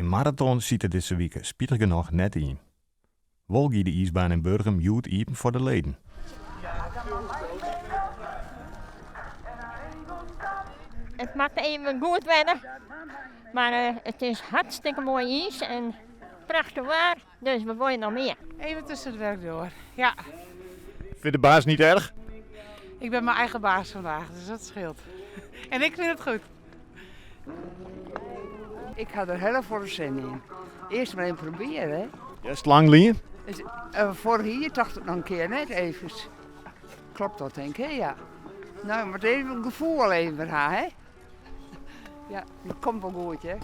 In maraton siet der dizze wike spitich genôch net yn. Wol gie de iisbaan yn Burgum hjoed iepen foar de leden. It moat even goed wenne, mar it is hartstikke moai iis en prachtich waar, dus we wolle noch mear. Even tussen het werk door, ja. Vindt de baas niet erg? Ik ben mijn eigen baas vandaag, dus dat scheelt. En ik vind het goed. Ik ha der hiel folle sin yn. Earst mar even probearje, hè. Ja, is it lang lyn? Is, uh, foarich jier tocht ik noch in kear net even. Klopt dat, tink ik, ja. No, moat even it gefoel even wer ha, hè. Ja, dat komt wol goed, hè.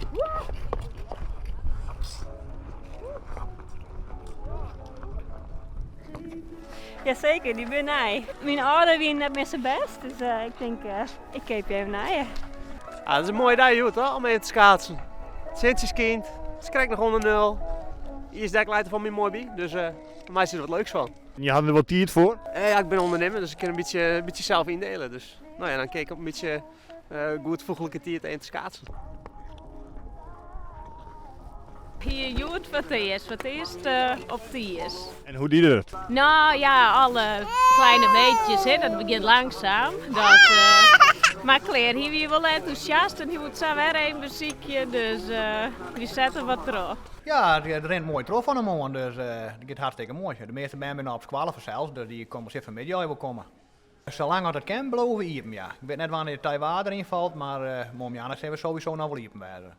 Jaseker, dy binne nij. Myn âlden wiene net mear sa bêst, dus uh, ik tink, uh, ik keapje even nije. Ah, it is in moaie dei hjoed hoor, om even te skaatsen. It sintsje skynt, it is krekt noch ûnder nul. Iisdek leit der foar my moai by, dus uh, meitsje der wat leuks fan. En je hawwe der wol tiid foar? Ja, ik bin ûndernimmer, dus ik kin in bytsje, in bytsje sels yndiele. Dus no ja, dan kin ik op in bytsje goed foechlike tiid even te skaatsen. Hier hjoed foar it earst, foar it earst op it iis. En hoe die it? No ja, alle kleine beetjes, hè, dat begjint langzaam. Dat, uh, mar klear, hy wie wol entûsjast en hy woe it sa wer even besykje, dus uh, wy sette wat troch. Ja, it rint moai troch fan 'e moarn, dus it giet hartstikke moai. De measte bern binne op skoalle fansels, dus dy komme sil fan 'e middei wol komme. Salang as it kin bliuwe we iepen, ja. Ik wit net wannear't it teiwaar deryn falt, mar moarn sille we sowieso noch wol iepen wêze.